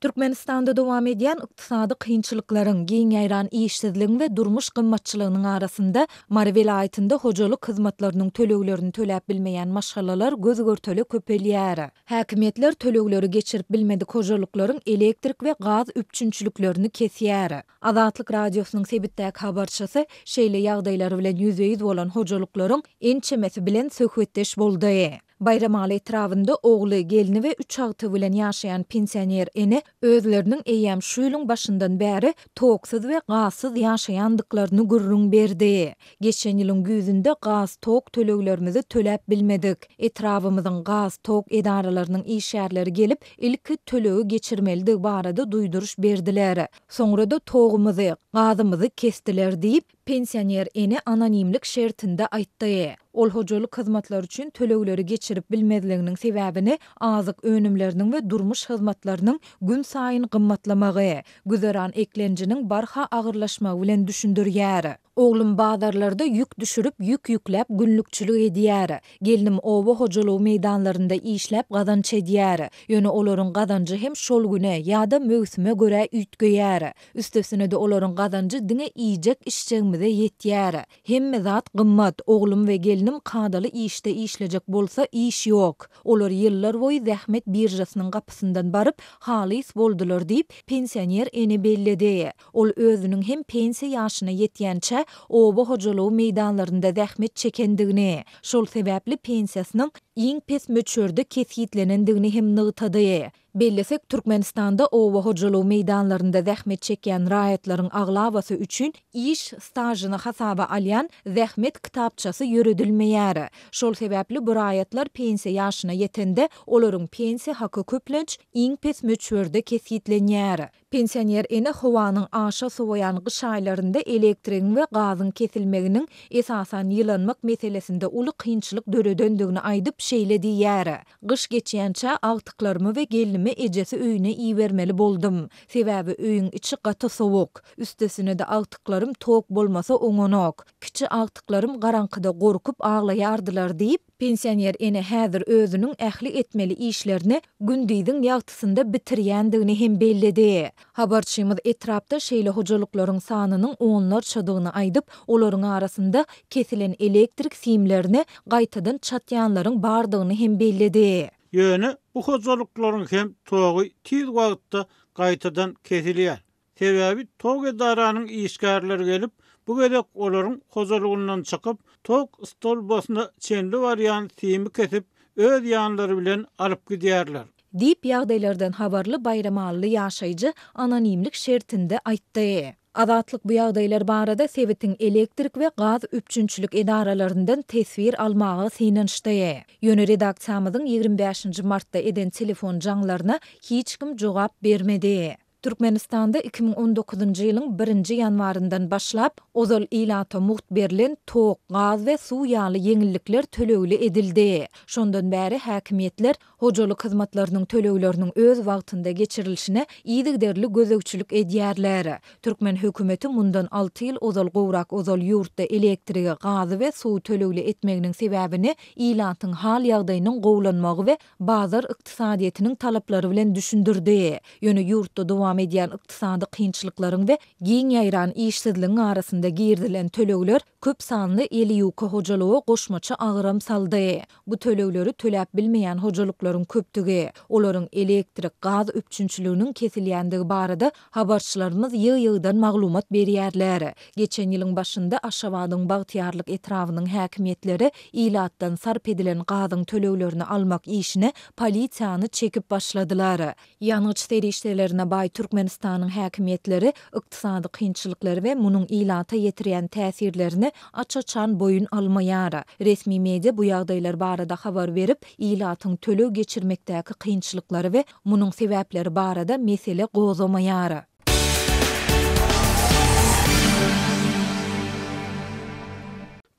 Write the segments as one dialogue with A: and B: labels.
A: Türkmenistanda dowam edýän ykdysady kynçylyklaryň, giň ýaýran işsizligiň we durmuş gymmatçylygynyň arasynda, Mary welaýatynda hojalyk hyzmatlarynyň töleglerini töläp bilmeýän maşgalalar göz-görtele köpelýär. Häkimiýetler tölegleri geçirip bilmedik hojalyklaryň elektrik we gaz üpjünçiliklerini kesýär. Azatlyk Radiosynyň sebitdäki habarçysy şeýle ýagdaýlar bilen ýüzbe-ýüz bolan hojalyklaryň ençemesi bilen söhbetdeş boldy. Baýramaly etrabynda ogly, gelni we üç agtygy bilen ýaşaýan pensioner ene özleriniň eýýäm şu ýylyň başyndan bäri toksuz we gazsyz ýaşaýandyklaryny gürrüň berdi. Geçen ýylyň güýzünde gaz, tok töleglerimizi töläp bilmedik. Etrabymyzyň gaz, tok edaralarynyň işgärleri gelip, ilki tölegi geçirmelidigi barada duýduryş berdiler. Soňra-da togumyzy, gazymyzy kesdiler diýip, Pensioner ene anonimlik şertinde aýtdy. Ol hojalyk hyzmatlary üçin tölegleri geçirip bilmezliginiň sebäbini azyk önümleriniň we durmuş hyzmatlarynyň günsaýyn gymmatlamagy, güzeran eklenjiniň barha agyrlaşmagy bilen düşündirýär. Oglum bazarlarda ýük düşürip, ýük ýükläp günlükçilik edýär. Gelnim oba hojalygy meýdanlarynda işläp gazanç edýär. Ýöne olaryň gazanjy hem şol güne ýa-da möwsüme görä üýtgeýär. Üstesine-de olaryň gazanjy diňe iýjek-içjegimize ýetýär. Hemme zat gymmat, oglum we gelnim kadaly işde işlejek bolsa iş ýok. Olar ýyllar boýy zähmet biržasynyň gapysyndan baryp, halys boldular diýip, pensioner ene belledi. Ol özüniň hem pensiýa ýaşyna ýetýänçä oba hojalygy meýdanlarynda zähmet çekendigini, şol sebäpli pensiýasynyň iň pes möçberde kesgitlenendigini hem nygtady. Bellesek, Türkmenistanda oba hojalygy meýdanlarynda zähmet çekýän raýatlaryň aglabasy üçin iş stažyny hasaba alýan zähmet kitapçasy ýöredilmeýär. Şol sebäpli bu raýatlar pensiýa ýaşyna ýetende, olaryň pensiýa haky köplenç iň pes möçberde kesgitlenýär. Pensioner ene howanyň aşa sowaýan gyş aýlarynda elektrigiň we gazyň kesilmeginiň esasan ýylanmak meselesinde uly kynçylyk döredendigini aýdyp, şeýle diýýär, Gyş geçýänçä agtyklarymy we gelnimi ejesi öýüne ibermeli boldum. Sebäbi öýüň içi gaty sowuk. Üstesine-de agtyklarym tok bolmasa oňanok. Kiçi agtyklarym garaňkyda gorkup aglaýardylar diýip, Pensioner ene häzir özüniň ähli etmeli işlerini gündiziň ýagtysynda bitirýändigini hem belledi. Habarçymyz etrapda şeýle hojalyklaryň sanynyň onlarçadygyny aýdyp, olaryň arasynda kesilen elektrik simlerini gaýtadan çatýanlaryň bardygyny hem belledi.
B: Ýöne bu hojalyklaryň hem togy tiz wagtda gaýtadan kesilýär. Sebäbi tok edaranyň işgärleri gelip, bu gezek olaryň hojalygyndan çykyp, tok stolbasyna çenli barýan simi kesip, öz ýanlary bilen alyp gidýärler.
A: Diýip, ýagdaýlardan habarly baýramalyly ýaşaýjy anonimlik şertinde aýtdy. Azatlyk bu ýagdaýlar barada sebitiň elektrik we gaz üpjünçilik edaralaryndan teswir almaga synanyşdy. Ýöne redaksiýamyzyň 25-nji martda eden telefon jaňlaryna hiç kim jogap bermedi. Türkmenistanda 2019-njy ýylyň birinji ýanwaryndan başlap, ozal ilata mugt berlen tok, gaz we suw ýaly ýeňillikler tölegli edildi. Şondan bäri häkimiýetler hojalyk hyzmatlarynyň tölegleriniň öz wagtynda geçirilişine yzygiderli gözegçilik edýärler. Türkmen hökümeti mundan alty ýyl ozal gowrak ozal ýurtda elektrigi, gazy we suwy tölegli etmeginiň sebäbini ilatyň hal-ýagdaýynyň gowulanmagy we bazar ykdysadyýetiniň talaplary bilen düşündirdi. Ýöne ýurtda dowam edýän ykdysady kynçylyklaryň we giň ýaýran işsizligiň arasynda girizilen tölegler köp sanly eli ýuka hojalyga goşmaça agram saldy. Bu tölegleri töläp bilmeýän hojalyklaryň köpdügi, olaryň elektrik, gaz üpjünçiliginiň kesilýändigi barada habarçylarymyz ýygy-ýygydan maglumat berýärler. Geçen ýylyň başynda Aşgabadyň Bagtyýarlyk etrabynyň häkimiýetleri ilatdan sarp edilen gazyň töleglerini almak işine polisiýany çekip başladylar. Ýangyç serişdelerine baý Türkmenistanyň häkimiýetleri ykdysady kynçylyklary we munuň ilata ýetirýän täsirlerini aç-açan boýun almaýar. Resmi media bu ýagdaýlar barada habar berip, ilatyň töleg geçirmekdäki kynçylyklary we munuň sebäpleri barada mesele gozgamaýar.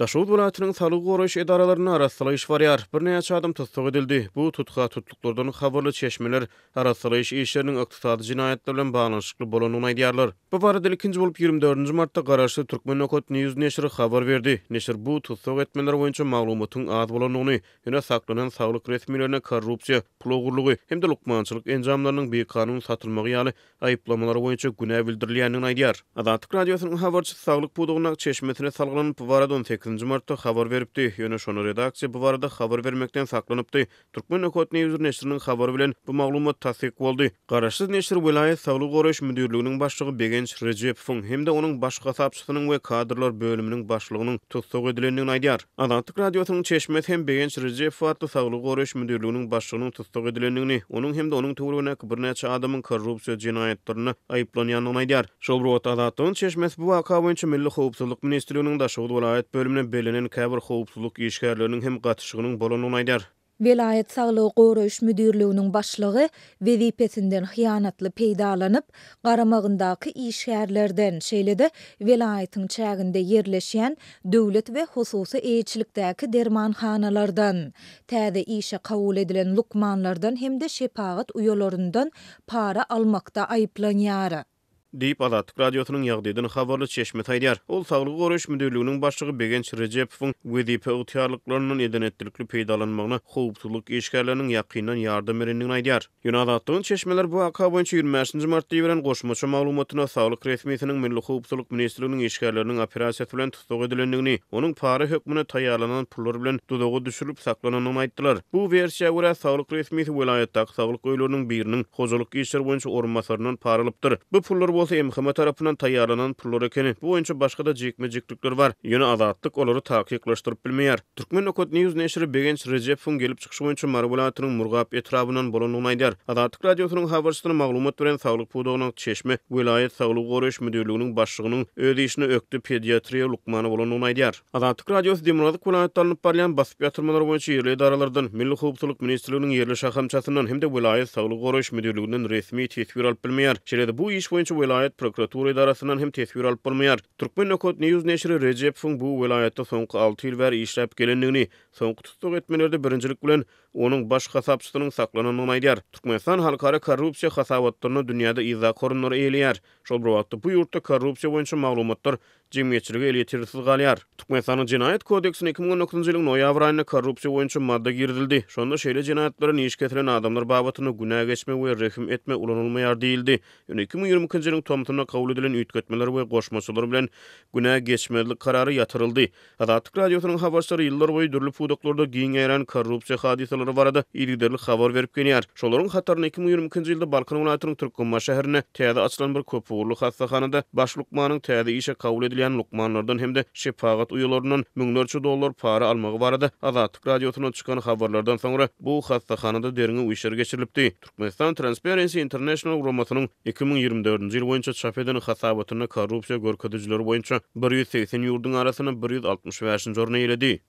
C: Daşoguz welaýatynyň saglygy goraýyş edaralarynda arassalaýyş barýar. Birnäçe adam tussag edildi. Bu tutha-tutluklardan habarly çeşmeler arassalaýyş işleriniň ykdysady jenaýatlar bilen baglanyşykly bolandygyny aýdýarlar. Bu barada ilkinji bolup 24 nji martda garaşsyz Turkmen nokat News neşiri habar berdi. Neşir bu tussag etmeler boýunça maglumatyň az bolandygyny, ýöne saklanan saglyk resmilerine korrupsiýa, pul ogurlygy hem-de lukmançylyk enjamlarynyň bikanun satylmagy ýaly aýyplamalar boýunça günä bildirilýändigini aýdýar. Azatlyk Radiosynyň habarçysy saglyk pudagyndaky çeşmesine salgylanyp, bu barada on sekizinji martda habar beripdi. Ýöne şonda redaksiýa bu barada habar bermekden saklanypdy. Turkmen Nokat News neşiriniň habary bilen bu maglumat tassyk boldy. Garaşsyz neşir welaýat saglygy goraýyş müdirliginiň başlygy Begenç Rejepowyň hem-de onuň baş hasapçysynyň we kadrlar bölüminiň başlygynyň tussag edilendigini aýdýar. Azatlyk Radiosynyň çeşmesi hem Begenç Rejepow atly saglygy goraýyş müdirliginiň başlygynyň tussag edilendigini, onuň hem-de onuň töweregindäki birnäçe adamyň korrupsiýa jenaýatlarynda aýyplanýandygyny aýdýar. Şol bir wagtda, Azatlygyň çeşmesi bu waka boýunça Milli howpsuzlyk ministrliginiň Daşoguz welaýat bölümine bellenen käbir howpsuzlyk işgärleriniň hem gatyşygynyň bolandygyny aýdýar.
A: Welaýat saglygy goraýyş müdirliginiň başlygy wezipesinden hyýanatly peýdalanyp, garamagyndaky işgärlerden, şeýle-de welaýatyň çäginde ýerleşýän döwlet we hususy eýeçilikdäki dermanhanalardan, täze işe kabul edilen lukmanlardan hem-de şepagat uýalaryndan para almakda aýyplanýar.
C: Diýip, Azatlyk Radiosynyň ýagdaýdan habarly çeşmesi aýdýar. Ol Saglygy goraýyş müdirliginiň başlygy Begenç Rejepowyň wezipe ygtyýarlyklaryndan eden-etdilikli peýdalanmagyna howpsuzlyk işgärleriniň ýakyndan ýardam berendigini aýdýar. Ýöne Azatlygyň çeşmeleri bu waka boýunça 25 nji martda iberen goşmaça maglumatynda saglyk resmisiniň Milli howpsuzlyk ministrliginiň işgärleriniň operasiýasy bilen tussag edilendigini, onuň para hökmünde taýýarlanan pullar bilen duzaga düşürilip saklanandygyny aýtdylar. Bu wersiýa görä, saglyk resmisi welaýatdaky saglyk öýleriniň biriniň hojalyk işleri boýunça orunbasaryndan para alypdyr. Bu pullar bolsa MHM tarapyndan taýýarlanan pullar ekeni. Bu boýunça başga-da jikme-jiklikler bar, ýöne Azatlyk olary takyklaşdyryp bilmeýär. Turkmen Nokat News neşiri Begenç Rejepowyň gelip çykyşy boýunça Mary welaýatynyň Murgap etrabyndan bolandygyny aýdýar. Azatlyk Radiosynyň habarçysyna maglumat beren saglyk pudagynyň çeşme welaýat saglygy goraýyş müdirliginiň başlygynyň öz işine ökde pediatriýa lukmany bolandygyny aýdýar. Azatlyk Radiosy demirgazyk welaýatda alnyp barylýan basyp ýatyrmalar boýunça ýerli edaralardan, Milli howpsuzlyk ministrliginiň ýerli şahamçasyndan hem-de welaýat saglygy goraýyş müdirliginden resmi teswir alyp bilmeýär. Şeýle-de bu iş boýunça welaýat prokuratura edarasyndan hem teswir alyp bolmaýar. Turkmen Nokat News neşiri Rejepowyň bu welaýatda soňky alty ýyl bäri işläp gelendigini, soňky tussag etmelerde birinjilik bilen onuň baş hasapçysynyň saklanandygyny aýdýar. Türkmenistan halkara korrupsiýa hasabatlarynda dünýäde yzdaky orunlary eýeleýär. Şol bir wagtda, bu ýurtda korrupsiýa boýunça maglumatlar jemgyýetçilige elýetersiz galýar. Türkmenistanyň Jenaýat kodeksine 2019-njy ýylyň noýabr aýynda korrupsiýa boýunça madda girizildi. Şonda şeýle jenaýatlara niş kesilen adamlar babatynda günä geçme we rehim etme ulanylmaýar diýildi. Ýöne 2022-nji ýylyň tomsunda kabul edilen üýtgetmeler we goşmaçalar bilen günä geçmezlik karary ýatyryldy. Azatlyk Radiosynyň habarçylary ýyllar boýy dürli pudaklarda giň ýaýran korrupsiýa hadysalary barada yzygiderli habar berip gelýär. Şolaryň hatarynda 2022-nji ýylda Balkan welaýatynyň Türkmenbaşy şäherinde täze açylan bir köpugurly hassahanada baş lukmanyň täze işe kabul edilýän lukmanlardan hem-de şepagat uýalaryndan müňlerçe dollar para almagy barada Azatlyk Radiosyndan çykan habarlardan soňra bu hassahanada derňew işleri geçirilipdi. Türkmenistan Transparency International guramasynyň 2024-nji ýyl boýunça çap eden hasabatynda korrupsiýa görkezijileri boýunça 180 ýurduň arasynda 165-nji orny eýeledi.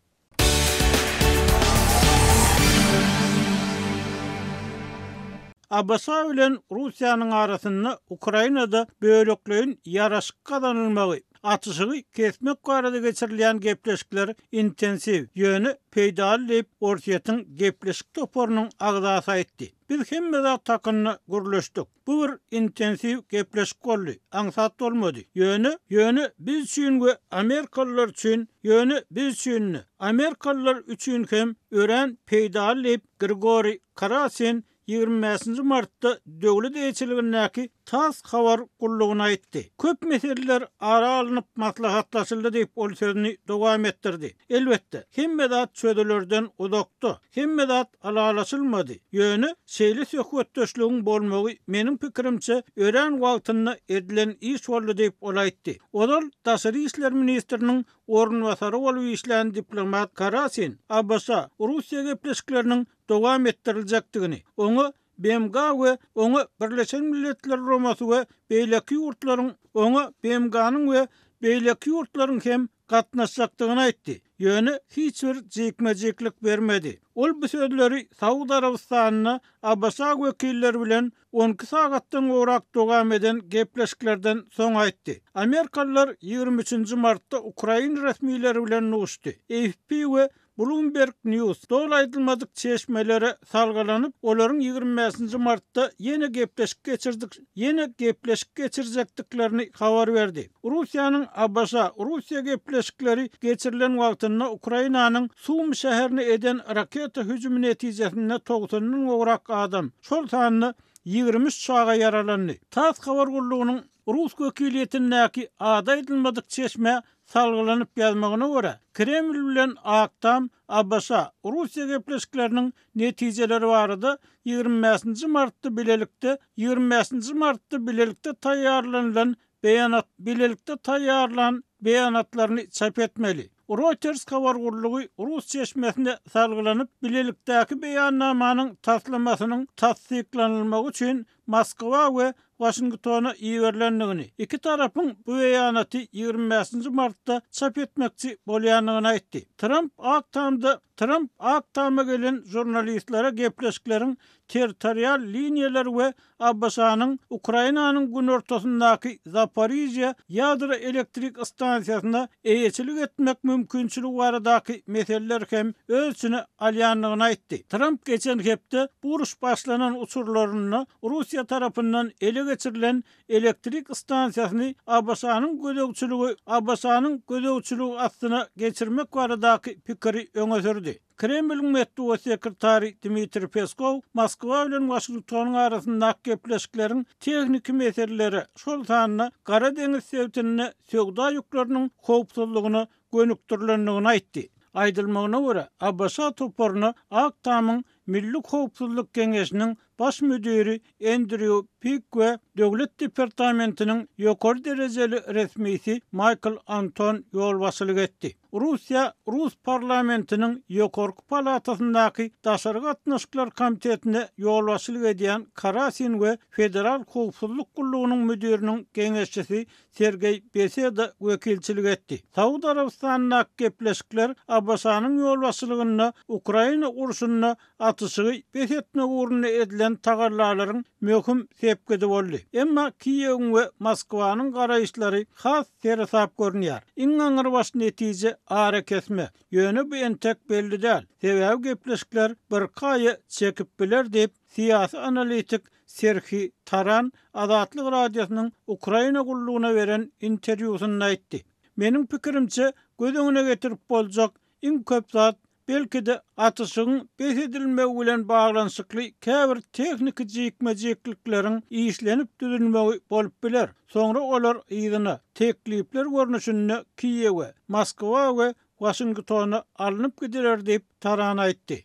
B: ABŞ bilen Russiýanyň arasynda Ukrainada bölekleýin ýaraşyk gazanylmagy, atyşygy kesmek barada geçirilýän gepleşikler intensiw, ýöne peýdaly diýip, Orsýetiň gepleşik toparynyň agzasy aýtdy. Biz hemme zat hakynda gürleşdik. Bu bir intensiw gepleşik boldy, aňsat bolmady. Ýöne, ýöne biz üçin we amerikalylar üçin, ýöne biz üçin-de, amerikalylar üçin hem örän peýdaly diýip, Grigoriý Karasin 25-nji martda döwlet eýeçiligindäki tass habar gullugyna aýtdy. Köp meseleler ara alnyp maslahatlaşyldy diýip, ol sözüni dowam etdirdi. Elbetde, hemme zat çözülerden uzakda, hemme zat ylalaşylmady. Ýöne şeýle söhbetdeşligiň bolmagy, meniň pikirimçe, örän wagtynda edilen iş boldy diýip, ol aýtdy. Ozal daşary işler ministriniň orunbasary bolup işlän diplomat Karasin ABŞ-, Russiýa gepleşikleriniň dowam etdiriljekdigini, oňa BMG we oňa Birleşen Milletler Guramasy we beýleki ýurtlaryň oňa BMG-niň we beýleki ýurtlaryň hem. gatnaşjakdygyny aýtdy, ýöne hiç bir jikme-jiklik bermedi. Ol bu sözleri Saud Arabystanynda ABŞ wekilleri bilen 12 sagatdan gowrak dowam eden gepleşiklerden soň aýtdy. Amerikalylar 23-nji martda ukrain resmileri bilen duşdy. AFP we Bloomberg News doly aýdylmadyk çeşmelere salgylanyp, olaryň 25-nji martda ýene gepleşik geçirdik ýene gepleşik geçirjekdiklerini habar berdi. Russiýanyň ABŞ-Russiýa gepleşikleri geçirilen wagtynda Ukrainanyň Sum şäherine eden raketa hüjümi netijesinde togsandan gowrak adam, şol sanda 23 çaga ýaralandy. Tass habar gullugynyň rus wekiliýetindäki ady aýdylmadyk çeşmä salgylanyp ýazmagyna görä, Kreml bilen Ak Tam ABŞ, Russiýa gepleşikleriniň netijeleri barada 25-nji martda bilelikde 25-nji martda bilelikde taýýarlanylan beýanat bilelikde taýýarlan beýanatlaryny çap etmeli. Reuters habar gullugy rus çeşmesine salgylanyp, bilelikdäki beýannamanyň taslamasynyň tassyklanylmagy üçin Moskwa we Waşingtona iberilendigini, iki tarapyň bu beýanaty 25-nji martda çap etmekçi bolýandygyny aýtdy. Tramp Ak Tamda Tramp Ak Tama gelen žurnalistlere gepleşikleriň territorial liniýalar we ABŞ-nyň Ukrainanyň günortasyndaky Zaporižýa ýadro elektrik stansiýasyna eýeçilik etmek mümkinçiligi baradaky meseleleri hem öz içine alýandygyny aýtdy. Tramp geçen hepde bu uruş başlanan uçurlarynda Russiýa tarapyndan ele geçirilen elektrik stansiýasyny ABŞ-nyň gözegçiligi ABŞ-nyň gözegçiligi astyna geçirmek baradaky pikiri öňe sürdi. Kremliň metbugat sekretary Dmitriý Peskow Moskwa bilen Waşingtonyň arasyndaky gepleşikleriň tehniki meselelere, şol sanda Gara deňiz sebitinde söwda ýükleriniň howpsuzlygyna gönükdirilendigini aýtdy. Aýdylmagyna görä, ABŞ toparyna Ak Tamyň Milli howpsuzlyk geňeşiniň baş müdiri Endrýu Pik we Döwlet departamentiniň ýokary derejeli resmisi Maýkl Anton ýolbaşçylyk etdi. Russiýa rus parlamentiniň ýokarky palatasyndaky daşary gatnaşyklar komitetine ýolbaşçylyk edýän Karasin we Federal howpsuzlyk gullugynyň müdiriniň geňeşçisi Sergeý Beseda wekilçilik etdi. Saud Arabystanyndaky gepleşikler ABŞ-nyň ýolbaşçylygynda Ukraina urşunda atyşygy bes etmek ugrunda edilen tagallalaryň möhüm sepgidi boldy. Emma Kiýewiň we Moskwanyň garaýyşlary has seresap görünýär. Iň aňrybaş netije arakesme. Ýöne bu entek belli däl. Sebäbi gepleşikler birki aýa çekip biler diýip, syýasy analitik Serhiý Taran Azatlyk Radiosynyň Ukraina gullugyna beren interwýusynda aýtdy. Meniň pikirimçe, göz öňüne getirip boljak iň köp zat Belki-de, atyşygyň bes edilmegi bilen baglanyşykly käbir tehniki jikme-jiklikleriň işlenip düzülmegi bolup biler, soňra olar yzyna, teklipler görnüşinde Kiýewe, Moskwa we Waşingtona alnyp gidiler diýip, Taran aýtdy.